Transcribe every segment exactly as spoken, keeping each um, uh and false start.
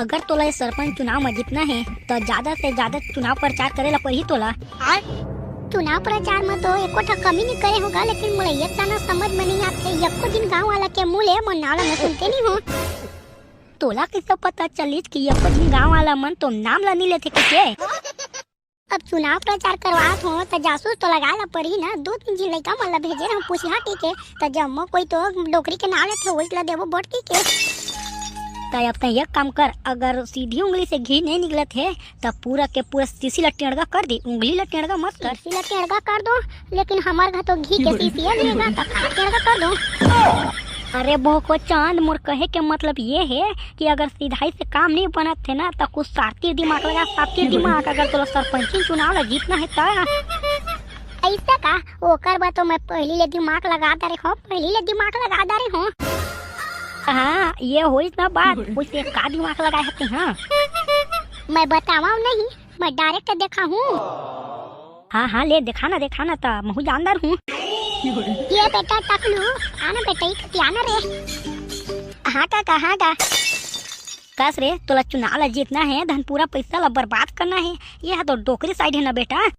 अगर तोला ये सरपंच चुनाव म जीतना हे, त ज्यादा से ज्यादा चुनाव प्रचार करे ला पड़ही तोला। चुनाव प्रचार म तो एको ठा कमी नइ करे होगा, लेकिन मोला एक दाना समझ म नइ आथे, एको झिन गाँव वाला के मुँह ले मोर नाव ला मैं सुनते नइ हों। तोला कइसे पता चलिस कि एको झिन गाँव वाला मन तो नाम ला नइ लेथे कहिके? अब चुनाव प्रचार करवात हों, त जासूस तो लगाए ला पड़ही ना। दू तीन झिन लइका मन ला भेजे रहूं पूछहा कहिके, त जम्मो कोई तो डोकरी के नाव लेथे, वोट ला देबो वोट कहिके। त अब तैं एक काम कर, अगर सीधी उंगली से घी नइ निकलत हे, त पूरा के पूरा सीसी ला टेड़गा कर दे, उंगली ला टेड़गा मत कर। सीसी ला टेड़गा कर दो, लेकिन हमर घर तो घी के सीसी हे नइ गा, त का टेड़गा कर दो। अरे भोको चांद, मोर कहे के मतलब ये हे कि अगर सिधाई से काम नइ बनत हे ना, त कुछ सातिर दिमाग लगा, सातिर दिमाग। अगर तोला सरपंची चुनाव ला जीतना हे त। अइसे का? ओकर बर तो मैं पहिली ले दिमाग लगा डारे हों, पहिली ले दिमाग लगा डारे हों। हाँ, ये होइस ना बात, वइसे का दिमाग लगाए हते, हाँ? मैं बतावंव नहीं, मैं direct देखाहूँ। हाँ, हाँ, ले देखा ना, देखा ना, त महूँ जान डारहूँ। ये बेटा टकलू, आना बेटा, ई कति आना रे। हाँ काका, हाँ का। कस रे, तोला चुनाव ला जीतना हे, धन पूरा पैसा ला बर्बाद करना हे। ये हा तो डोकरी side हे ना बेटा। हाँ,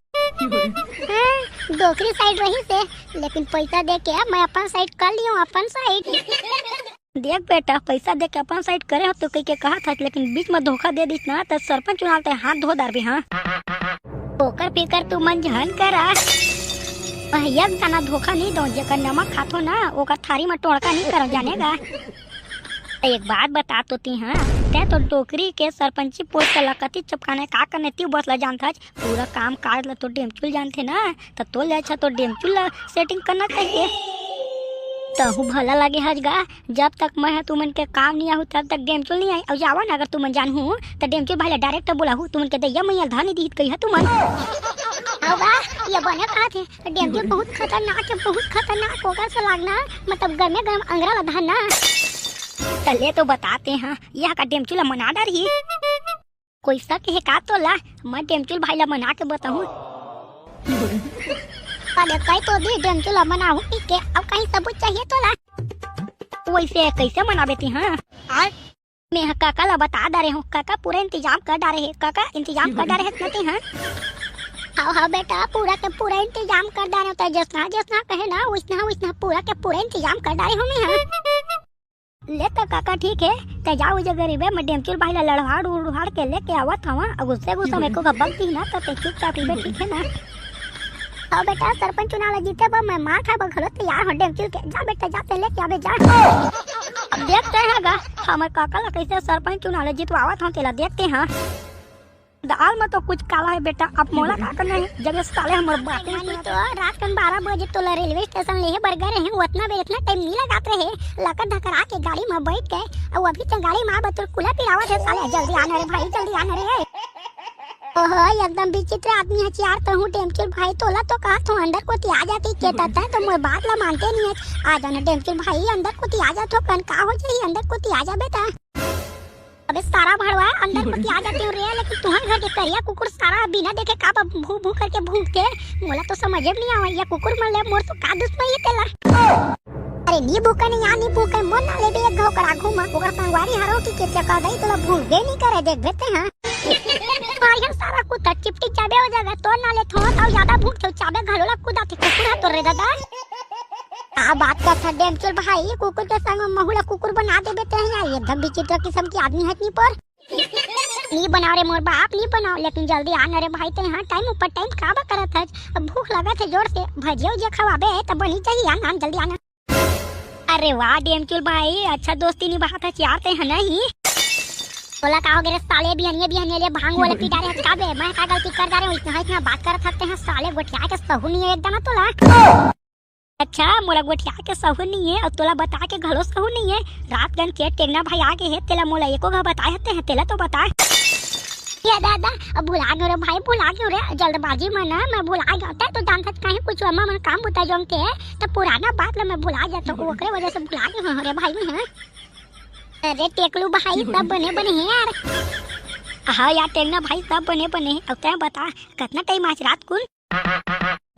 डोकरी side रहिसे, लेकिन पैसा दे के मैं अपन side कर लियो, अपन side। देख बेटा, पैसा दे के अपन side करे हो तो कहिके कहत हस, लेकिन बीच में धोखा दे दिस ना, त सरपंच चुनाव तैं हाथ धो डारबे, हाँ। ओकर फिकर तू मन झन करा। मैं एक दाना धोखा नइ दो, जेकर नमक खाथो ना, ओकर थारी में टोड़का नइ करो, जाने गा। एक बात बता तो ती, हाँ, तैं तो डोकरी के सरपंची post ला कति चपकाने का करने ती बस ला जानथस, पूरा काम काज ला तो डेमचुल जानथे ना, त तोर ले अच्छा तो डेमचुल ला setting करना चाहिए। तहूँ भला लगे हस गा, जब तक मैं ह तुमन के काम नइ आहूँ, तब तक डेमचुल नइ आही। अउ जावा ना, अगर तुमन जानहू, त डेमचुल भाई ला direct बोलाहू, तुमन के दइया मइया धन दिहित कही ह तुमन। अउ बा, ये बने कहत हे, डेमचुल बहुत खतरनाक हे, बहुत खतरनाक, ओकर से लागना, मतलब गरमे गरम अंगरा ला धरना। त ले तो बता ते, हाँ, ये का डेमचुल ला मना डारही। कोई शक हे का तोला? मैं डेमचुल भाई ला मना के बताहूँ। अरे कहि तो दिस डेमचुल ला मनाहूँ कहिके, अब कहीं सबूत चाहिए तोला? वइसे कइसे मनाबे ती, हाँ? मैं ह काका ला बता डारे हों, काका पूरा इंतजाम कर डारे हे, काका इंतजाम कर डारे हे ना ती, हाँ? हाँ, हाँ बेटा, पूरा के पूरा इंतजाम कर डारे हों, तैं जइसना, जइसना कहे ना, वइसना, वइसना पूरा के पूरा इंतजाम कर डारे हों मैं, हाँ। ले त काका ठीक हे, तैं जा ओ जगह रहिबे, मैं डेमचुल भाई ला लड़हाड़ उड़हाड़ के लेके आवत हवं, अउ गुस्से गुस्सा में एको घबक दिही ना, त तैं चुपचाप रहिबे, ठीक हे ना? अउ बेटा, सरपंच चुनाव ला जीते बर मैं मार खाए बर घलो तैयार हों डेमचुल के। जा बेटा, जा तैं लेके आबे, जा। अब देखते हैं गा, हमर काका ला कइसे सरपंच चुनाव ला जितवावत हों, तेला देखते हैं। दाल में तो कुछ काला हे बेटा, अब मोला का करना हे, जब ये साले हमर बात नइ सुनत हे। तो रात कन बारह बजे तोला रेलवे स्टेशन लेहे बर गे रहेंव, ओतना बेर एतना टाइम नइ लगात रहे, लकर धकर आके गाड़ी में बइठ गे, अउ अभी तक गाड़ी में आए बर तोर कुल्ला पिरावत हे साले, जल्दी आना रे भाई, जल्दी आना रे। ओहो, एकदम विचित्र आदमी हस यार, तहूँ डेमचुल भाई, तोला तो कहत हों अंदर कोती आ जा कहिके, त तैं तो मोर बात ला मानते नइ हस। आ जा ना डेमचुल भाई, अंदर कोती आ जा, थोकन का हो जाही, अंदर कोती आ जा बेटा। अबे सारा भड़वा, अंदर कोती आ जाते हो रे, लेकिन तुंहर घर के करिया कुकुर सारा बिना देखे काबर भू भू करके भूंकथे, मोला तो समझे में नइ आवय, ये कुकुर मन ले मोर तो का दुश्मनी हे तेला। अरे नी भूंके नहीं, या नी भूंके, मोर ना लेबे एक घौकड़ा घूमा, ओकर संगवारी हरो कहिके चका दई तोला भूंकबे नइ करे, देखबे तैं, हाँ। मारिया सारा कुत्ता चिपटी जाबे ओ जगह, तोर ना लेथों, अउ ज्यादा भूंकथे, चाबे घलो ला कुदाथे कुकुर ह तोर रे दादा। का बात करथस डेमचुल भाई, कुकुर के संग महूं ला कुकुर बना देबे तैं यार, एकदम विचित्र किसम के आदमी हस नी पर। नी बनाव रे मोर बाप, नी बनाव, लेकिन जल्दी आ ना रे भाई, तैं हा टाइम ऊपर टाइम काबर करत हस? अब भूख लगत हे जोर से, भजिया उजिया खवाबे त बनी जाही, आ ना, जल्दी आ ना। अरे वाह डेमचुल भाई, अच्छा दोस्ती निभात हस यार तैं हा नहीं। तोला का हो गे रे साले, बिहनिया बिहनिया ले भांग वाला पी डारे हस का बे? मैं का गलती कर डारे हूँ, इतना इतना बात करत हस तैं हा साले, गोठिया के सहूर नइ हे एकदम तोला। अच्छा, मोला गोठिया के सहूर नइ हे, अउ तोला बता के घलो सहूर नइ हे। रात कन के टेंगना भाई आ गे हे, तेला मोला एको घा बताए हस तैं हा, तेला तो बता। ये दादा, अब भुला गेंव रे भाई, भुला गेंव रे, जल्दबाजी में ना मैं भुला गेंव। तैं तो जानथस कहीं कुछ अम्मा मन काम बुता जोंग के, त पुराना बात ला मैं भुला जाथों, ओकरे वजह से भुला गेंव रे भाई मैं, हाँ। अरे टेकलू भाई, सब बने बने हे यार। हाँ यार टेंगना भाई, सब बने बने हे। अब तैं बता, कतना टाइम आज रात कुन?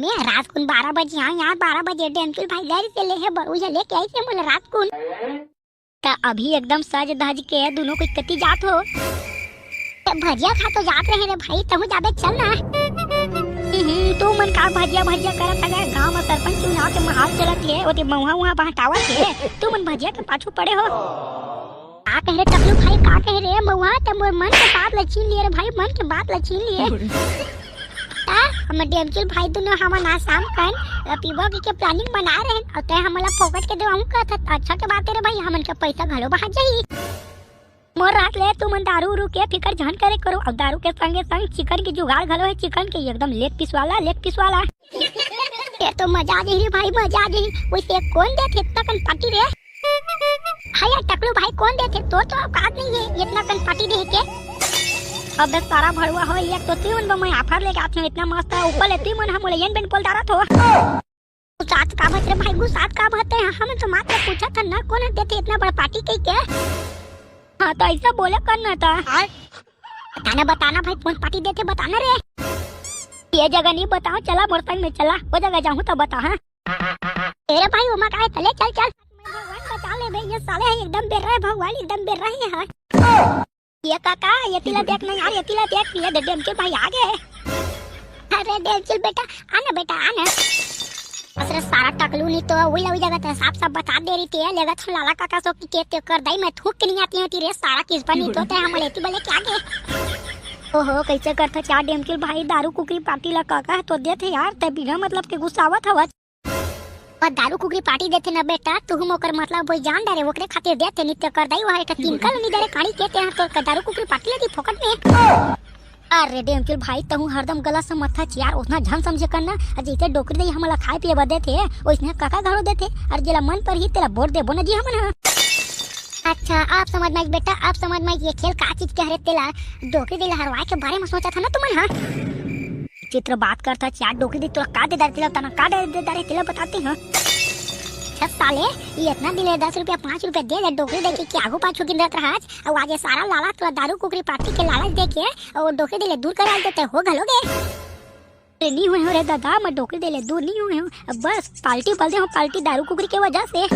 मैं रात कुन बारह बजे आएंव यार, बारह बजे डेमचुल भाई गाड़ी से लेहे बर, उहे लेके आइस हे मोला रात कुन। त अभी एकदम सज धज के दुनों कोई कति जात हो? भजिया खा तो जात रहे रे भाई, तहूँ जाबे, चल ना। हम्म, तू मन का भजिया भजिया करत हवे? गांव में सरपंच चुनाव के माहौल चलत हे, ओती मउहा उहा बहटावत हे, तू मन भजिया के पाछू पड़े हो। का कहे रे टकलू भाई, का कहे रे मउहा? ते मोर मन के बात ल छीन लिए रे भाई, मन के बात ल छीन लिए। ता हम डेमचुल भाई दुनों हमन आज शाम कन पीबो के, के planning बना रहे हैं, और ते हमला फोकट के देवाहूं कहत हस। अच्छा के बात है रे भाई, हमन के पैसा घलो बाहर जाही। मोर रात ले तुमन दारू उरू के फिकर झन करे करो, और दारू के संगे संग चिकन के जुगाड़ घलो है, चिकन के एकदम leg piece वाला, leg piece वाला। ये तो मजा आ जाही रे भाई, मजा आ जाही। वैसे कौन देथे इतना कन party रे? हाँ यार टकलू भाई, कौन देथे? तोर तो औकात नहीं है इतना कन party दे के। अबे सारा भड़ुआ हो, एक तो तुमन बर मैं offer लेके आत हूँ इतना मस्त, ऊपर ले तुमन हम उलैयन बेन बोल डारत हो। गुस्सात का बत रे भाई, गुस्सात का बत है? हम तो मात्र पूछत हन ना, कौन देथे इतना बड़ा party कह के? हाँ, तो ऐसा बोले कर ना था। बताना, बताना भाई, कौन party देथे, बताना रे। ये जगह नहीं बताओ, चला मोर संग में चला, वो जगह जाहूँ तो बता, हाँ। अरे भाई, उमा का है, चले, चल, चल। भगवान बचा ले बे, ये साले है एकदम बेर्रा है, भगवान एकदम बेर्रा है। ये काका, ये तिला देख ना यार, ये तिला देख, ये दे डेमचुल भाई आ गए। अरे डेमचुल बेटा, आ ना बेटा, आ ना। असरे सारा टकलू नहीं तो वही लवी जगह ते साफ साफ बता दे रही थी, लेगा था लाला काका सो की के ते कर दाई, मैं थूक के नहीं आती हूँ तेरे सारा किस बनी तो ते हम लेती बोले क्या गे। ओहो, कैसे करता चार डेमचुल भाई, दारू कुकरी party ला काका तो देथे यार, ते बिना मतलब के गुस्सावत हवच। पर दारू कुकरी party देथे ना बेटा, तुहूँ ओकर मतलब वही जान डारे, ओकरे खातिर देथे, नित्य कर दाई वहाँ एक ठा तिनका ल नहीं दे रे, काढ़ी के ते तोर का दारू कुकरी party लेती फोकट में। अरे डेमचुल भाई, तहूँ हरदम गलत समझथच यार, ओतना झन समझे कर ना, जैसे डोकरी दई हमला खाए पिए बर देथे, ओइसने काका घलो देथे, अरे जेला मन परही तेला वोट देबो ना जी हमन ह। अच्छा, अब समझ में आइस बेटा, अब समझ में आइस ये खेल का चीज के हरे तेला, डोकरी दई ला हरवाए के बारे में सोचत ह ना तुमन ह। चित्र बात करथच यार, डोकरी दई तोला का दे डारे तेला, तना का दे, दे डारे तेला बताते हैं। छस साले, ये इतना दिन ले दस रुपया, पाँच रुपया दे दे, डोकरी दई के, के आगू पाछू गिनत रहच, अउ आज ये सारा लाला तोला दारू कुकरी party के लालच दे के, अउ डोकरी दई ले दूर करा देते हो घलो गे। अरे नी होए हो रे दादा, मैं डोकरी दई ले दूर नी होए हो, अब बस party बल दे हो, party दारू कुकरी के वजह से।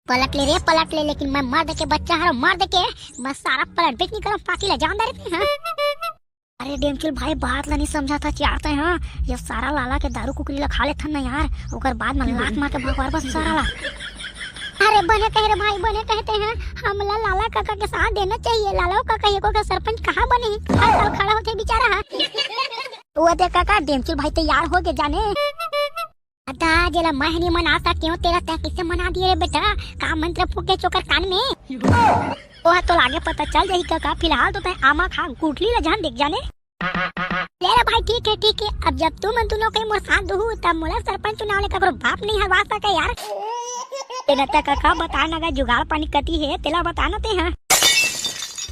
पलट ले रे, पलट ले, लेकिन मैं मर्द के बच्चा हरो, मर्द के, मैं सारा पलट बेच नहीं करो, party ला जान दे रे, हाँ। अरे डेमचुल भाई, बात ला नहीं समझा था यार तैं, हाँ? ये सारा लाला के दारू कुकरी ला खा लेथन ना यार, ओकर बाद में लात मार के भगवार बस सारा ला। अरे बने कहे रे भाई, बने कहते हैं, हमला लाला काका के साथ देना चाहिए। लाला काका ये को का सरपंच कहाँ बने हैं? हर साल खड़ा होते बेचारा, हाँ। वो दे काका, डेमचुल भाई तैयार हो के जाने। अदा, जेला मैं नहीं मना सके हूँ, तेला तै कैसे मना दिए रे बेटा? का मंत्र फूके चोकर कान में? ओह, तो लागे पता चल जाही काका, फिलहाल तो तै आमा खा, गुठली ला जान देख जाने। ले रे भाई, ठीक है, ठीक है, अब जब तुमन दुनों के मोर साथ दुहू, तब मोला सरपंच चुनाव ले ककरो बाप नहीं हरवा सके यार। तेला तै काका बता ना गा, जुगाड़ पानी कति है, तेला बता ना तै, हाँ।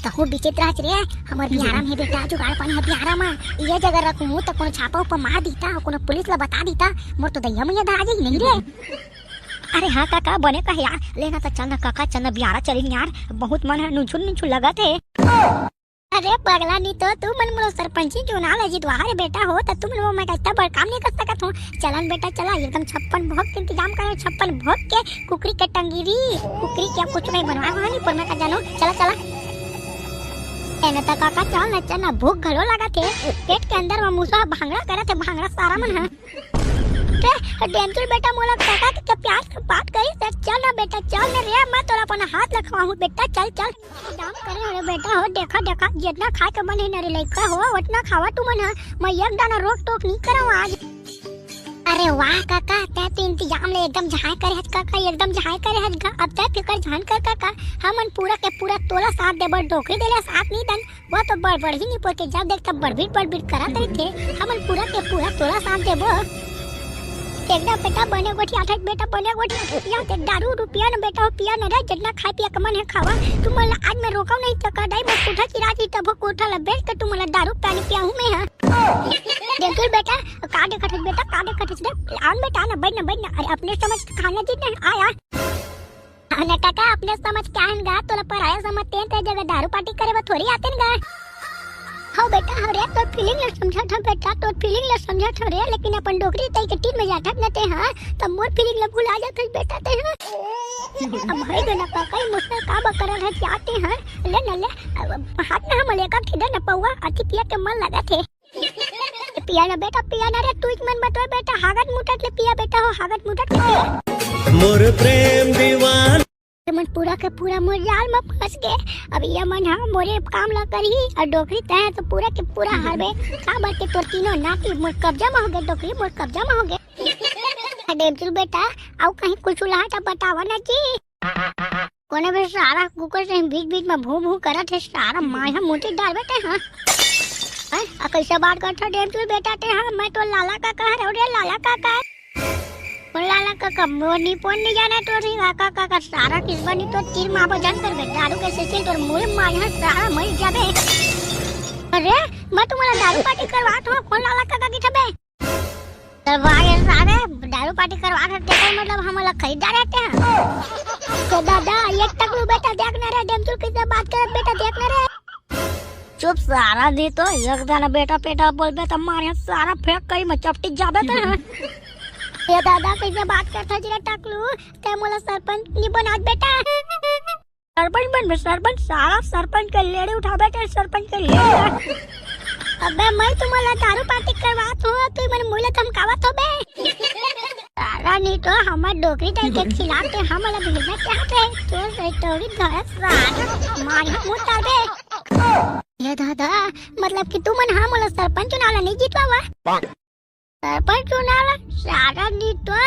तहूँ बिचित रहच रे, हमर बिहारा में बेटा जुगाड़ पानी है बिहारा में। ये जगह रखूँ त कोनो छापा उपा मार दीता, कोनो पुलिस ला बता दीता, मोर तो दैया मैया धरा जाही नहीं रे। अरे हाँ काका, बने कहे यार, लेना तो चल ना काका, चल ना बिहारा चलिन यार, बहुत मन है नुनछुन नुनछुन लगत है। अरे पगला, नहीं तो तुमन मोला सरपंची चुनाव ला जितवा रे बेटा हो, त तुमन वो मैं इतना बड़ काम नहीं कर सकत हूँ। चलन बेटा चला, एकदम छप्पन भोग के इंतजाम करो, छप्पन भोग के कुकरी के टंगीरी, कुकरी के कुछ नहीं बनवा हो, नहीं पर मैं का जानो, चला, चला। एने तक काका चल न, चल न, भूख घलो लागत हे। पेट के अंदर म मुसवा भांगड़ा करत हे, भांगड़ा सारा मन ह। ते डेमचुल बेटा मोला काका के प्यार से बात करी, त चल न बेटा, चल न रे, मैं तोला अपन हाथ ल खवाहूं बेटा, चल, चल। काम करे हो रे बेटा हो, देखा, देखा, जितना खाए के मन हे न रे लइका हो, उतना खावा तुमन ह। मैं एक दाना रोक टोक नहीं करव आज। अरे वाह काका, तै तो इंतजाम ले एकदम झाय करे हस काका, एकदम झाय करे हस गा। अब तै फिकर झन कर काका, हमन पूरा के पूरा तोला साथ देबो, डोकरी दे ला साथ नहीं दन। वो तो बड़ बड़ ही नहीं पोके, जब देख तब बड़बीट बड़बीट करत रहिथे। हमन पूरा के पूरा तोला साथ देबो। एकदम बेटा बने गोठियाथस, बेटा बने गोठियाथस, या ते दारू उरू पिया न बेटा हो, पिया न रे, जितना खाए पिए के मन हे खावा। तुमन ला आज मैं रोकव नहीं त का दाई मैं कोठा चिरा जी तब कोठा ला बेच के तुमन ला दारू पानी पियाहूं मैं ह। देखिल बेटा, का देखत हस बेटा, का देखत हस रे? आन बेटा, ना बैठ ना, बैठ ना। अरे अपने समझ खाना जी नहीं आया। ना काका, अपने समझ क्या है गा? तोला पराया समझते हैं, ते जगह दारू पार्टी करे बर थोड़ी आते हैं गा। हो बेटा, हो रे, तोर फीलिंग ला समझत हूँ बेटा, तोर फीलिंग ला समझत हूँ रे, लेकिन अपन डोकरी तई के टीम में जाथस न ते, हाँ, तब मोर फीलिंग ला भुला जाथस बेटा ते, हाँ। अब भाई गे ना कका, emotional का बकरा रह जाते हैं। ले ना ले, अब हाथ में हम लेकर खिदे न पौआ, अति पिया के मन लगत हे। पिया ना बेटा, पिया ना रे, तू मन बतवा बेटा, हागत मुटत ले पिया बेटा हो, हागत मुटत ले पिया। मोर प्रेम दीवान। ये मन पूरा के पूरा मोर जाल में फंस गए। अब ये मन हा मोरे काम ला करही और डोकरी तय तो पूरा के पूरा हारबे। का बात के तोर तीनों नाती मोर कब्जा में हो गए, डोकरी मोर कब्जा में हो गए। डेमचुल बेटा, अउ कहीं कुछ उलाहट बतावा ना जी। कोने बे सारा कुकर से बीच बीच में भू भू करत हे, सारा माया मुंह डाल बेटे, हाँ। हैं? आ कैसे बात करत हे डेमचुल बेटा ते, हाँ? मैं तो लाला काका हरव रे, लाला काका। ओ लाला काका, मोर नी पोन नी जाने तो री काका, काका, सारा किसबा नी तो तीर माँ बजान कर बे, दारू के सिसिल तोर मुंह माया सारा मर जाबे। अरे, मैं तुम्हारा दारू पार्टी करवात हूँ, कौन लाला काका की ठबे? करवा के सारे दारू पार्टी करवा के तेकर मतलब हम लोग खरीदार रहते हैं। तो दादा, एक टकलू बेटा देख ना रे, डेमचुल किससे बात करत बेटा देख ना रे। चुप सारा दी तो, एक जना बेटा पेटा बोलबे तो मारे सारा फेंक कहीं में चपटी जाबे तो। ये दादा कैसे बात करता जी रे टकलू, ते मोला सरपंच नहीं बनात बेटा। सरपंच बनबे, सरपंच, सारा सरपंच के लेड़ी उठाबे, ते सरपंच के लेड़ी उठा। अबे, मैं तुम्हारा दारू पार्टी करवात हूँ, तू मन मुँह ले धमकावत हो बे। सारा नहीं तो हमर डोकरी दाई के खिलाफ ते हमला भेजना चाहत है। तो से तोड़ी धरत सारा मार मुँह डाल दे। ये दादा, मतलब कि तू मन हा मोला सरपंच चुनाव ला नहीं जितवावा? सरपंच चुनाव ला सारा नी तो,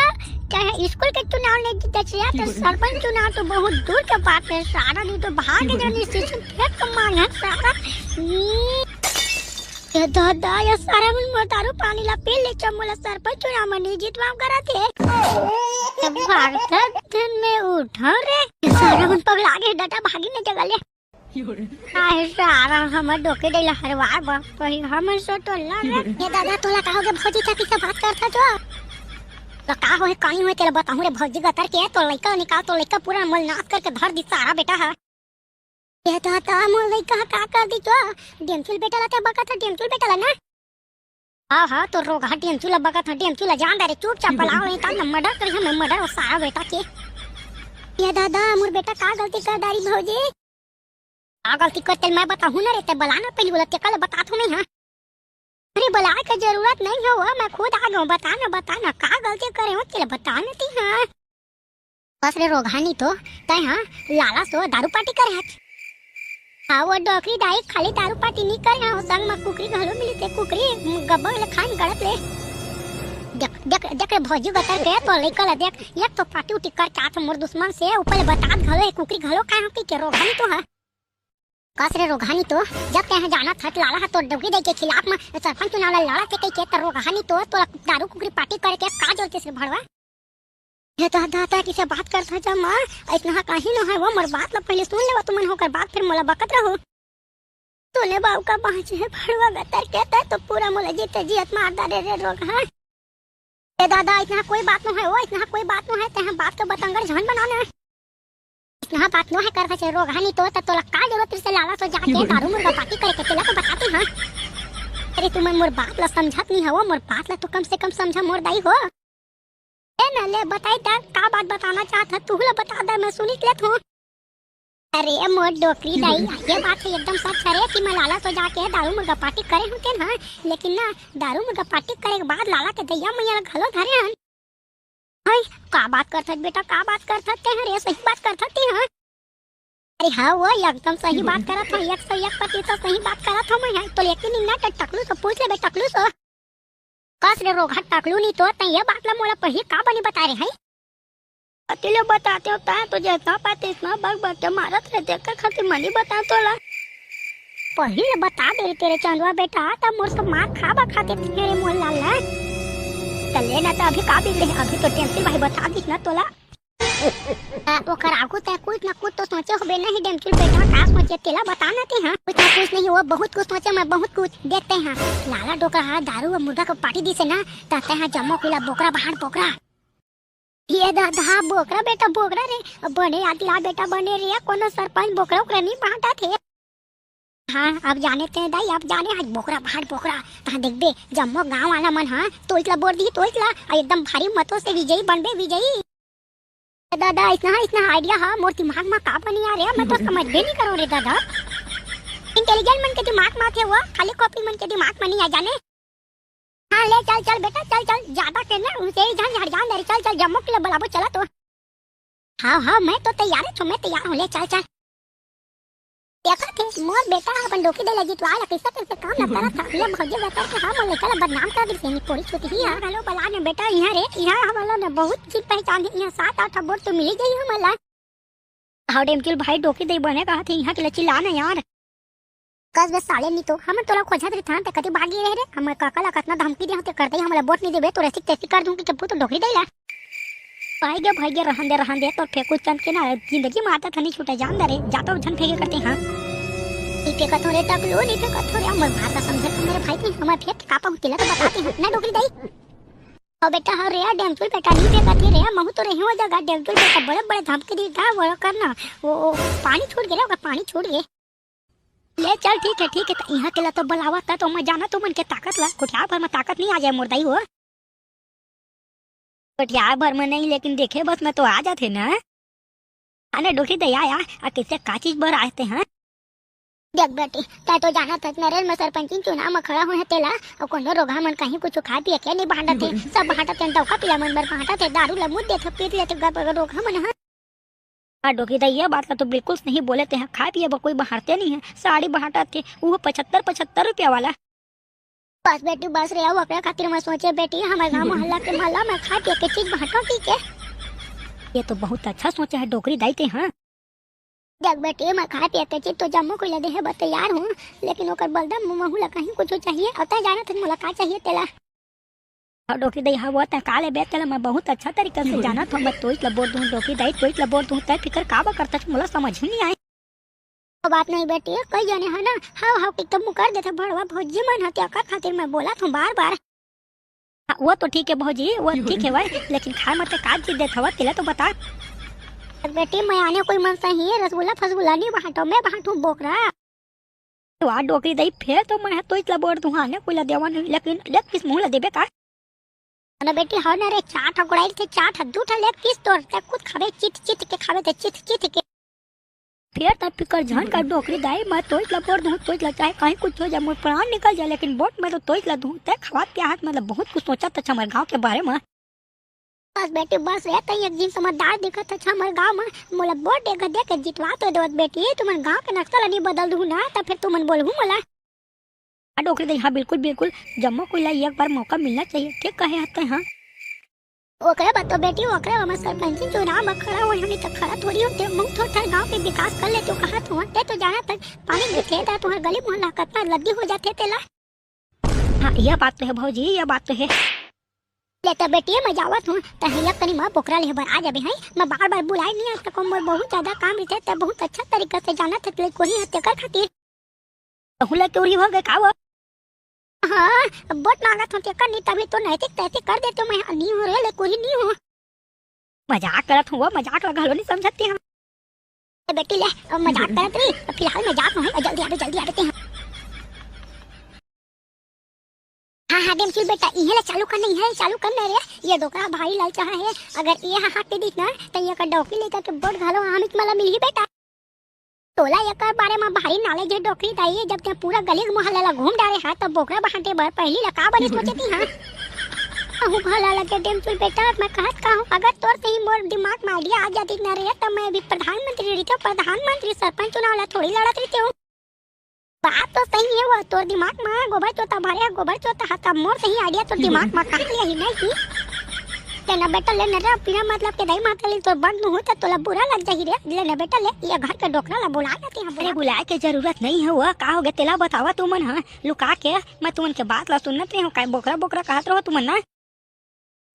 चाहे स्कूल के चुनाव नहीं जीते छिया, तो सरपंच चुनाव तो बहुत दूर के बात है। सारा नी तो भाग जाने से फेंक के मांगे सारा। ये दादा, ये सारा मन मोर दारू पानी ला पी ले, चम मोला सरपंच चुनाव में नहीं जीतवा करा थे। भाग धन में उठाओ रे, ये सारा मन पगला गए, डटा भागी ने जगह ले। काहे सारा हमर डोकरी दाई ला हरवाए बर कही, हमर सो तो लगे। ये दादा, तोला का होगे भौजी, का किसे बात करत हा जो? तो का होए, काई होए, तेला बताहूं रे भौजी गतर के, तो लइका निकाल, तो लइका पूरा मल नाश करके धर दी सारा बेटा हा। ये दादा, मोर लइका हा का कर दी जो? डेमचुल बेटा ला ते बकत हा, डेमचुल बेटा ला ना। हाँ, हाँ, तो रोगहा डेमचुल बकत हा, डेमचुल जान दे रे, चुपचाप बलाओ, नहीं तो ना मर्डर करी हम, मर्डर वो सारा बेटा के। ये दादा, मोर बेटा का गलती कर डारी भौजी? का गलती कर तेल मैं बताहूं ना रे, ते बला ना पहली बोला, ते कल बता तो नहीं, हाँ। अरे बलाए के जरूरत नहीं है वो, मैं खुद आ गया हूँ, बता ना, बता ना, का गलती करे हो, तेल बता ना ती, हाँ। बस रे रोगहानी तो, तय हाँ, लाला सो दारू पार्टी करे हच। हाँ, वो डोकरी दाई खाली दारू पार्टी नहीं करे, हाँ, संग में कुकरी घलो मिली ते कुकरी, गब्बर ले खान गड़त ले। देख, देख, देख रे भौजी गतर के, तो लइका ला देख, एक तो पार्टी उटी कर चाहत मोर दुश्मन से, ऊपर ले बतात घलो है, कुकरी घलो खाए हो कि के रोगहानी तो है। कस रे रोगहानी तो, जब तैं जानत हस लाला ह तोर डोकरी दाई के खिलाफ म सरपंच चुनाव ल लड़त हे कहिके, त रोगहानी तो तोला दारू कुकरी पार्टी करे के का जरूरत हे रे भड़वा? हे तो दादा किसे बात करत हस जम्मा, अइसना ह कहीं नो है वो, मोर बात ल पहले सुन लेवा तुमन, ओकर बाद फिर मोला बकत रहू। तूने बाऊ का बाँचे है भड़वा गतर के, तै तो पूरा मोला जीते जियत मार डारे रे रोगहा। ए दादा, अइसना कोई बात नो है, ओ, अइसना कोई बात नो है, तैं बात के बतंगड़ झन बना ना। अइसना बात नो है कर बचे रोगहानी तो, त तोला का जरूरत से लाला सो जाके दारू मुर्गा पार्टी करे के, तेला तो बताती हाँ। अरे तुमन मोर बात ला समझत नहीं हवो, मोर बात ला तो कम से कम समझा मोर दाई हो। ए ना ले बताई दा, का बात बताना चाहत ह, तू ला बता दा, मैं सुनी लेत हूँ। अरे मोर डोकरी दाई, ये बात है एकदम सच है रे कि मैं लाला सो जाके दारू मुर्गा पार्टी करे हूँ तेन, हाँ, लेकिन ना दारू मुर्गा पार्टी करे के बाद लाला के दैया मैया ला घलो धरे हन। हई, का बात करथस बेटा, का बात करथस तें रे, सही बात करथस तें, हाँ? अरे हाँ वो एकदम सही बात करत हूँ, एक सौ एक प्रतिशत सही बात करत हूँ मैं, हाँ, तो लेकिन इन्ना ट-, टकलू से पूछ लेबे, टकलू से। कस रे रोगहा टकलू नी तो, तैं ये बात ला मोला पहिली का बनी बता रे हई? अकेले बताते हो, तैं तो जैसा पाते इतना बक बक के मारत रहे, देख खातिर मनी बता तोला। पहिली बता दे रे तेरे चंदवा बेटा, तब मोर से मार खाबा खातिर तेरे मोहन लाल ला। चले ना तो अभी का बिगड़े, अभी तो टेंसिल भाई बता दीस ना तोला। आ, ओकर आगू तैं कुछ ना कुछ तो सोचे होबे नहीं डेमचुल बेटा, का सोचे तेला बता ना तें, हाँ? कुछ ना कुछ नहीं, वो बहुत कुछ सोचे मैं, बहुत कुछ। देखते हैं, लाला डोकरा हा दारू और मुर्गा को पार्टी दिसे ना, त तैं हा जम्मो कुला बोकरा बाहर बोकरा। ये दादा, बोकरा बेटा बोकरा रे, बने आदि ला बेटा बने रे, कोनो सरपंच बोकरा ओकरा नहीं बांटा थे। हाँ, अब जाने तें दाई, अब जाने आज बोकरा बाहर बोकरा, तहाँ देखबे जम्मो गांव वाला मन, हाँ, तोइच ला बोर दी, तोइच ला, आ एकदम भारी मतों से विजयी बनबे, विजयी। ए दादा, अइसना, अइसना idea ह मोर दिमाग म काबर नइ आय रे, मैं तो समझबे नइ करों रे दादा। Intelligent मन के दिमाग म आथे वो, खाली कॉपी मन के दिमाग म नइ आ जाने। हाँ, ले चल, चल बेटा, चल, चल, जादा के ना, उसे ही झन झड़ जान दे रे, चल, चल, जम्मो के ल बलाबो, चला तो। हाँ, हाँ, मैं तो तैयार हूँ, मैं तैयार हूँ, ले चल, चल। देखत हे, मोर बेटा ह अपन डोकरी दाई ला जितवाय ला कइसे कइसे काम ला करत हे। ले भौजी ला करके हम लइका ला बदनाम कर दिस हे, निपोरी छुतही ह। हेलो, बला ने बेटा, इहाँ रे, इहाँ हमन ला न बहुत झिन पहचान हे, इहाँ सात आठ ठा वोट तो मिली जाही हमन ला। हव डेमचुल भाई, डोकरी दाई बने कहत हे, इहाँ के ला चिल्ला न यार। कस बे साले, नी तो हमन तोला खोजत रहिथन, त कति भागी रहे रे। हमर काका ला कतना धमकी दे हते, करते ही हमला वोट नइ देबे, तो रसिक तैसी कर दूं कि चप्पू तो डोकरी दाई ला। भाई गे, भाई गे, रहन दे, रहन दे, तोर फेंकू चंद के ना जिंदगी म आदत ह नइ छूटे, जान दे रे, जा तो झन फेंके करते, हाँ। नइ फेंकत हो रे टकलू, नइ फेंकत हो रे, हमर बात ला समझे तो मेरे भाई, ते हमर फेंक के का पाहू, तेला तो बता दे, हाँ, ना डोकरी दाई। ओ बेटा, हव रे, डेमचुल बेटा, नइ फेंकत हे रे, महू तो रहे हो जगह, डेमचुल बेटा, बड़े बड़े धमकी दे गा, वो करना, वो, वो पानी छूट गे रे, ओकर पानी छूट गे। ले चल, ठीक हे, ठीक हे, त इहाँ के ला तो बलावत हे, त मैं जानत हूँ मन के ताकत ला, कोठियार भर म ताकत नइ आ जाय मोर दाई हो। कोठियार भर म नहीं, लेकिन देखे बस म तो आ जाथे ना। आने डोकरी दाई आ, आ कइसे का चीज बर आए ते, हाँ? देख बेटी, तैं तो जानत हस, नरेल म सरपंची चुनाव म खड़ा होए हे तेला, अउ कोनो रोगहा मन कहीं कुछु खाए पिए के नइ बांटत हे, सब बांटत हे, डौका पीला मन बर बांटत हे, दारू ल मुद देथे, पी लेथे, ग-, रोगहा मन ह। हाँ डोकरी दाई, ये बात ला तो बिल्कुल सही बोले तें, खाए पिए बर कोई बांटते नइ हे, साड़ी बांटत हे, वो पचहत्तर पचहत्तर रुपया वाला। बस बेटी, बस रे, अउ ओकरे खातिर मैं सोचे बेटी, हमर गांव मोहल्ला के मन ला मैं खाए पिए के चीज बांटो, ठीक हे? ये तो बहुत अच्छा सोचे हे डोकरी दाई तें, हाँ। देख बेटी, मैं खाए पिए के चीज तो जम्मो कोई ला देहे बर तैयार हूँ, लेकिन ओकर बदला म महू ला कहीं कुछु चाहिए, अउ तैं जानत हस मोला का चाहिए तेला। हव डोकरी दाई, हव वो तैं का लेबे तेला मैं बहुत अच्छा तरीका से जानत हूँ। मैं तोइच ला बोल दूँ डोकरी दाई, तोइच ला बोल दूँ, तैं फिकर काबर करथस, मोला समझ ही नइ आय। ओ बात नहीं बेटी, कई जने ह ना, हव हव कहिके मुकर देथे भड़वा भौजी मन ह, तेकर खातिर मैं बोलत हूँ बार बार। हाँ, वो तो ठीक हे भौजी, वो ठीक हे भाई, लेकिन खाए म तैं का चीज देत हवस, तेला तो बता। बेटी, मैं आने कोई मन सही रसगुल्ला फसगुल्ला नइ बांटों, मैं बांटों बोकरा। वाह डोकरी दाई, फेर तो मैं ह तोइच ला बोल दूँ, आने कोई ला देवँव नहीं, लेकिन leg piece महू ला देबे का? अरे बेटी, हव ना रे, चार ठा गोड़ाई रहिथे, चार ठा, दू ठा leg piece तोर, तैं खुद खाबे, चित चित के खाबे, तैं चित चित के। फेर तैं फिकर झन कर डोकरी दाई, मैं तोइच ला बोल दूँ, तोइच ला चाहे कहीं कुछु हो जाय, मोर प्राण निकल जाय, लेकिन वोट मैं तो तोइच ला दूँ, तैं खवात पियाहत, मतलब बहुत कुछ सोचत हस हमर गाँव के बारे म। बस बेटी, बस रे, तैं एक झिन समझदार दिखत हस हमर गाँव म। मोला वोट एक दे के जितवा तो देवत बेटी, तुमन गाँव के नक्शा ल नइ बदल दूहू ना, त फेर तुमन बोलहू मोला। हाँ डोकरी दाई, हाँ, बिल्कुल, बिल्कुल, जम्मो कोई ला एक बार मौका मिलना चाहिए, ठीक कहे हस तैं, हाँ। ओकरे बाद तो बेटी, ओकरे बाद मैं सरपंची चुनाव म खड़ा होय हूँ, नहीं त खड़ा थोड़ी होतेंव, महू थोर थार गाँव के विकास कर लेतेंव कहत हूँ, तैं तो जानत हस, पानी गिरथे त तुंहर गली मोहल्ला कतना लद्दी हो जाथे तेला। हाँ, ये बात तो हे भौजी, ये बात तो हे। ले त बेटी, मैं जावत हूँ, तैं ह एक कनी म बोकरा लेहे बर आ जाबे, हैं? मैं बार-बार बुलाए नइ आ सकँव, मोर बहुत ज्यादा काम रहिथे, तैं बहुत अच्छा तरीका से जानत हस, ले कोही ह तेकर खातिर। तहूँ ले कोही हो गे का वो? हाँ, वोट मांगत हूँ तेकर नहीं, तभी तो नैतिक तैतिक कर देतेंव मैं, नइ हों रे, ले कोही नइ हों। मजाक करत हूँ वो, मजाक ला घलो नइ समझत हस। ए बेटी ले, अब मजाक करत रही, अब फिलहाल मैं जात हूँ, जल्दी आबे, जल्दी आबे तैं। हाँ, हाँ, डेमचुल बेटा, इहे ले चालू करना, इहे ले चालू करना रे, ये डोकरा भारी ललचाहा हे, अगर ये हा हाथ दे दिस ना, त ये कर डौकी लेकर के वोट घलो हामिच मला मिलही बेटा। तोला एकर बारे म भारी knowledge हे डोकरी दाई, जब तैं पूरा गली मोहल्ला ला घूम डारे हा, त बोकरा बांटे बर पहिली ला का बने सोचे ती हा? अहू भला लगे डेमचुल बेटा, मैं कहत का हूँ, अगर तोर सही मोर दिमाग म idea आ जातिस ना रे, त मैं अभी प्रधानमंत्री रहितेंव, प्रधानमंत्री सरपंच चुनाव ला थोड़ी लड़त रहितेंव। बात तो सही हे वो, तोर दिमाग म गोबर चोता भरे हे, गोबर चोता ह, तब मोर सही idea तोर दिमाग म कहाँ ले आही नहीं? ले ना बेटा, ले ना रे, बिना मतलब के दाई माता ले तोर बन दूँ त तोला बुरा लग जाही रे। ले ना बेटा, ले, ये घर के डोकरा ला बुला लेते हैं, अरे, बुला। बुलाए के जरूरत नहीं हे वो, का हो गे तेला बतावा तुमन ह, लुका के, मैं तुमन के बात ला सुनत रहे हूँ, काय बोकरा बोकरा कहत रहो तुमन ना।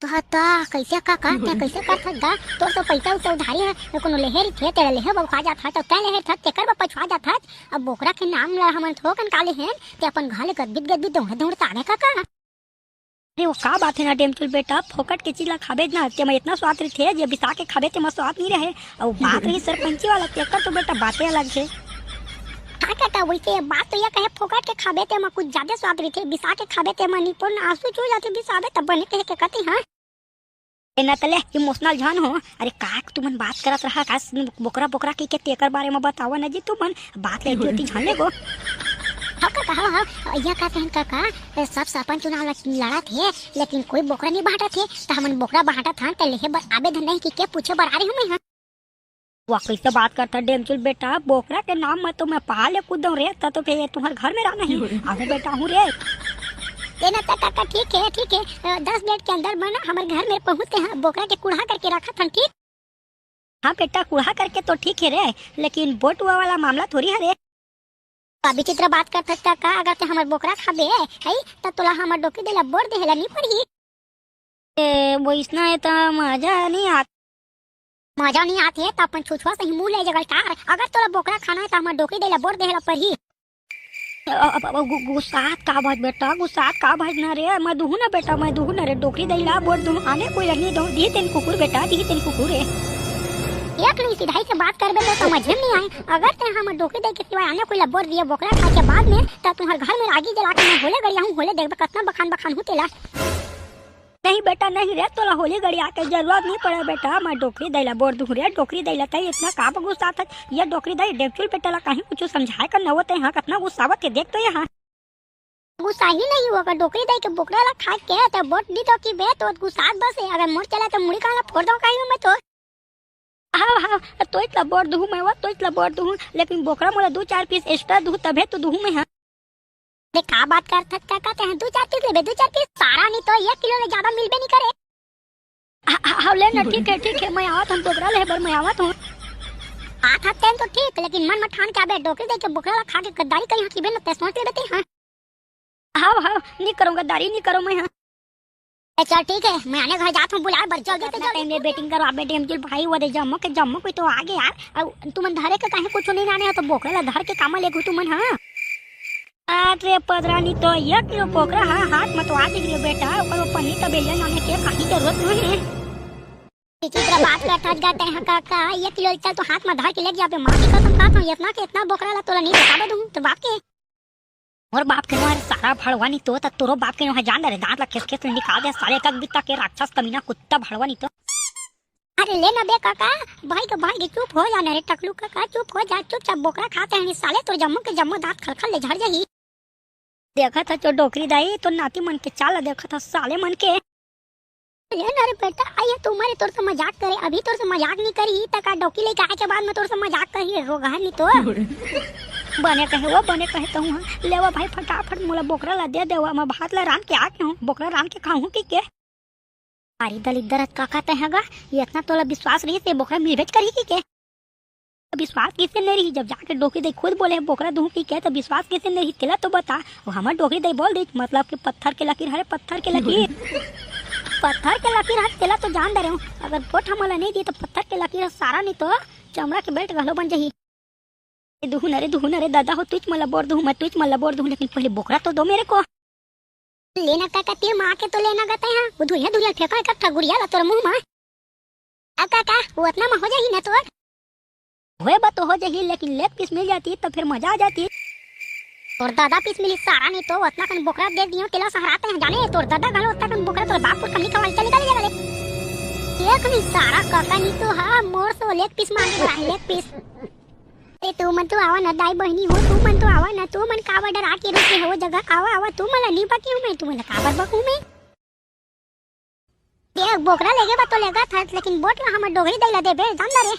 तो हता, कइसे का, का, तैं कइसे करथस गा? तोर तो पइसा उइसा उधारी हे, कोनो लेहे रहिथे, तेला लेहे बर खा जात हस, अउ तैं लेहे रहिथस, तेकर बर पछुआ जात हस। अब बोकरा के नाम ला हमन थोकन का लेहेन, तैं अपन घर ले गदबिद गदबिद दौड़े दौड़े तागे का, का? अरे वो का बात हे ना डेमचुल बेटा, फोकट के चीज ला खाबे ना, तेमा इतना स्वाद रहिथे, जे बिसा के खाबे तेमा स्वाद नइ रहे। अउ बात रही सरपंची वाला, तेकर तो बेटा बाते अलग हे। हाँ काका, वइसे ये बात तो ये कहे, फोकट के खाबे तेमा कुछ जादे स्वाद रहिथे, बिसा के खाबे तेमा निपोर आंसू चू जाथे, बिसाबे तब बने कहे के कथे, हाँ। ए, न तले इमोशनल झन हो। अरे, का तुमन बात करत रहा का? बोकरा, बोकरा कहिके तेकर बारे म बतावा न जी तुमन। बात ले जोती झन ले गो। हाँ, का कहा, हाँ, यह का कहन का, का, सब सरपंच चुनाव ल-, लड़त हे, लेकिन कोई बोकरा नहीं बांटत हे, त हमन बोकरा बांटत हन, त लेहे बर आबे धन नहीं कि के पूछे बर आ रही हूँ मैं, हाँ। वाह, कैसे बात करता डेमचुल बेटा, बोकरा के नाम म तो मैं पहाड़ ले कूद दूं रे, त तो फिर तुम्हारे घर में रहना ही। आगे बेटा हूँ रे। ए ना त काका, ठीक है, ठीक है, अ, दस मिनट के अंदर में ना हमारे घर में पहुँचते हैं, बोकरा के कुढ़ा करके रखा था, ठीक? हाँ बेटा, कुढ़ा करके तो ठीक है रे, लेकिन बोट हुआ वाला मामला थोड़ी है रे। का विचित्र बात करत हस काका, अगर ते हमर बोकरा खाबे, हई, त तोला हमर डोकरी दई ला बोर देहे ला नी पड़ही। ए, वइसना हे त मजा नी आत। मजा नी आत हे त अपन छुछुआ सही मुंह ले जगल टार। अगर तोला बोकरा खाना हे त हमर डोकरी दई ला बोर देहे ला पड़ही। अ, अ, अ, गु-, गुस्सात का भज बेटा, गुस्सात का भज ना रे, मैं दुहूं ना बेटा, मैं दुहूं ना रे, डोकरी दई ला बोर दुहूं, आने कोई ला नी दो, दी तेन कुकुर बेटा, दी तेन कुकुर रे। एक नहीं सिधाई से बात करबे तो समझे में नहीं आए। अगर ते हमर डोकरी दई के सिवाय आने कोई ला बोर दिए बोकरा खाए के बाद में, त तुम्हार घर में आगी जला के मैं होले गड़िया हूँ, होले देखबे कतना बखान बखान हूँ तेला। नहीं बेटा, नहीं रे, तोला होली गड़िया के जरूरत नहीं पड़े बेटा, मैं डोकरी दई ला बोर दूँ रे, डोकरी दई ला तई इतना का गुस्सात हस, ये डोकरी दई डेमचुल बेटा ला कहीं कुछ समझाए कर न होते, हाँ, कतना गुस्सावत हे, देख तो यहाँ। गुस्सा ही नहीं होगा, डोकरी दई के बोकरा ला खा के त बोर दी तो की बे, तो गुस्सात बस है, अगर मोर चला तो मुड़ी कान ला फोड़ दो कहीं मैं तो। हाँ, हाँ, तोइच ला बोर दूँ मैं, वो तोइच ला बोर दूँ, लेकिन बोकरा मोला दो चार पीस एक्स्ट्रा दूँ, तभे तो दूँ मैं, हाँ। अरे, का बात करत हस काका, ते दू चार पीस लेबे, दू चार पीस? सारा नहीं तो एक किलो ले ज्यादा मिलबे नहीं करे। हा, हा, हाँ, ले ना, ठीक है, ठीक है, मैं आवत हूँ, बोकरा ले बर मैं आवत हूँ। आत हस तेन तो ठीक, लेकिन मन म ठान के आबे, डोकरी दई के बोकरा ला खा के गद्दारी कहीं हकीबे न, ते सोच लेबे ते, हाँ। हाँ, हाँ, नहीं करूँगा, गद्दारी नहीं करूँ मैं, हाँ। ए, चल ठीक है, मैं आने घर जात हूँ, बुलाए बर, जल्दी से, जल्दी। टाइम ले बेटिंग करो, अबे डेमचुल भाई, वो दे जम्मो के जम्मो कोई तो आ गए यार। अब तुमन धरे के काहे कुछ नहीं लाने हो, तो बोकरा ला धर के कामा लेगहू तुमन, हाँ? अरे पदरानी तो एक किलो बोकरा हा, हाथ में तो आ जाइए बेटा, ओकर वो पन्नी तबेलिया नामे के काहे जरूरत नहीं है। विचित्र बात करत हस गा तैं हा काका, एक किलो चल तो हाथ में धर के ले जाबे, माँ की कसम खात हूँ, इतना के इतना बोकरा ला तोला नहीं बताबे दूँ, तो बाप के। मोर बाप के नोहर सारा भड़वा नहीं तो, त तोरो बाप के नोहर जान दे रे, दांत ला खेस खेस ले निकाल दे, साले कक बित्ता के राक्षस कमीना कुत्ता भड़वा नहीं तो। अरे ले ना बे काका, भाई के भाई के चुप हो जा ना रे टकलू काका, चुप हो जा, चुपचाप बोकरा खाते हैं साले, तोर जम्मो के जम्मो दांत खलखल ले झड़ जाही। देखत ह चो डोकरी दाई, तोर नाती मन के चाल ला देखत ह साले मन के। ले ना रे बेटा, आई है तुम्हारे तोर से मजाक करे, अभी तोर से मजाक नहीं करी, त का डोकी लेके आए के बाद में तोर से मजाक करी रे, रोगहा नहीं तो। बने कहे वो, बने कहे तहूँ हा, लेवा भाई फटाफट मोला बोकरा ला दे देवा, मैं भात ला रांध के आके हूँ, बोकरा रांध के खाऊँ की के। अरे दलिद्दर काका तैं हा गा, ये इतना तोला विश्वास रही से बोकरा मिलबेच करही की के? विश्वास किसे नहीं रही, जब जाके डोकरी दई खुद बोले बोकरा दूँ की के, तो विश्वास किसे नहीं रही, तेला तो बता। वो हमर डोकरी दई बोल दी, मतलब कि पत्थर के लकीर हरे, पत्थर के लकीर। पत्थर के लकीर हरे, तेला तो जान दे रहे हूँ, अगर वोट हमला नहीं दी तो पत्थर के लकीर सारा नहीं तो चमड़ा के बेल्ट घलो बन जाही। ए, दुहू न रे, दुहू न रे, दादा हो, तुच मला बोर दुहू, मैं तुच मला बोर दुहू, लेकिन पहले बोकरा तो दो मेरे को। लेना काका, तीर मार के तो लेना गते हैं, वो धुरिया धुरिया फेंका इकट्ठा गुड़िया ला तोर मुंह में। अब काका, वो उतना में हो जाही ना तोर? होए बा तो हो जाही, लेकिन लेग पीस मिल जाती तो फिर मजा आ जाती। तोर दादा पीस मिली सारा नहीं तो, उतना कन बोकरा दे दियो, तेला सहराते हैं जाने, तोर दादा घलो उतना कन बोकरा तोर बाप पुरखा निकल चले चले जगह ले। एक नहीं सारा काका नहीं तो, हाँ, मोर से लेग पीस मांगे रहा है, लेग पीस। ए, तुमन तो आवा ना, दाई बहिनी हो, तुमन तो आवा ना, तुमन काबर डरा के रुके हो जगह, आवा, आवा, तुमन ला नी बकी हूँ मैं, तुमन ला काबर बकूँ मैं? ए, बोकरा लेगे बा तो लेगा था, लेकिन वोट ला हमर डोकरी दई ला देबे, जान दा रे।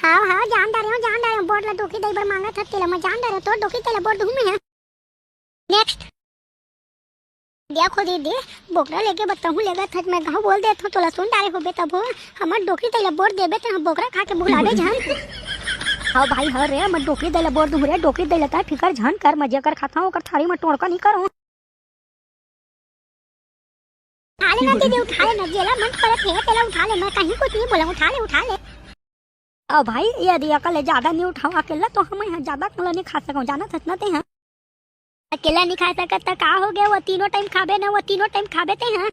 हाँ, हाँ, जान दा रे, जान दा रे, वोट ला डोकरी दई बर मांगा था, तेला मैं जान दा रे, तोर डोकरी तेला वोट दूँ मैं, हाँ। Next। देखो दीदी, बोकरा लेगे बा तहूँ लेगा था, मैं कहूँ बोल देत हूँ, तोला सुन डारे होबे तब हो, हमर डोकरी तैला बोर देबे त हम बोकरा खा के भुलाबे झन। हाँ भाई, हाँ रे, मैं डोकरी तैला बोर दूँ रे, डोकरी तैला ता फिकर झन कर, मैं जेकर खाता हूँ ओकर थारी में टोड़का नहीं करूँ। उठा लेना दीदी, उठा लेना, जेला मन परत है तेला उठा ले, मैं कहीं कुछ नहीं बोला, उठा ले, उठा ले। अब भाई, यदि अकेले ज्यादा नहीं उठाओ, अकेला तो हम यहाँ ज्यादा अकेला नहीं खा सको, जाना सच ना ते हैं। अकेला नहीं खा सकत त का हो गया, वो तीनों टाइम खाबे ना, वो तीनों टाइम खाबे ते हैं।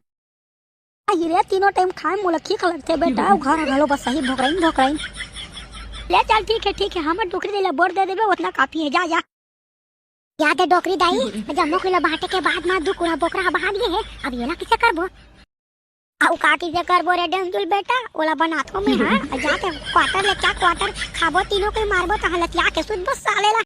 अही रे, तीनों टाइम खाए मोला ठीक लगथे बेटा, वो घर घलो बस सही भोकराइन भोकराइन। ले चल, ठीक है, ठीक है, हमर डोकरी दे ला बोर दे देबे, उतना काफी है, जा, जा। याद है डोकरी दाई, जम्मो कुला बांटे के बाद मा दू कुड़ा बोकरा ह बाहर गे हे, अब ये ना किसे करबो? अउ का किसे करबो रे डमजुल बेटा, ओला बनाथो मैं, हाँ? अउ जाके quarter ले क्या quarter खाबो, तीनों के मारबो, तहाँ लतिया के सुतबो साले ला।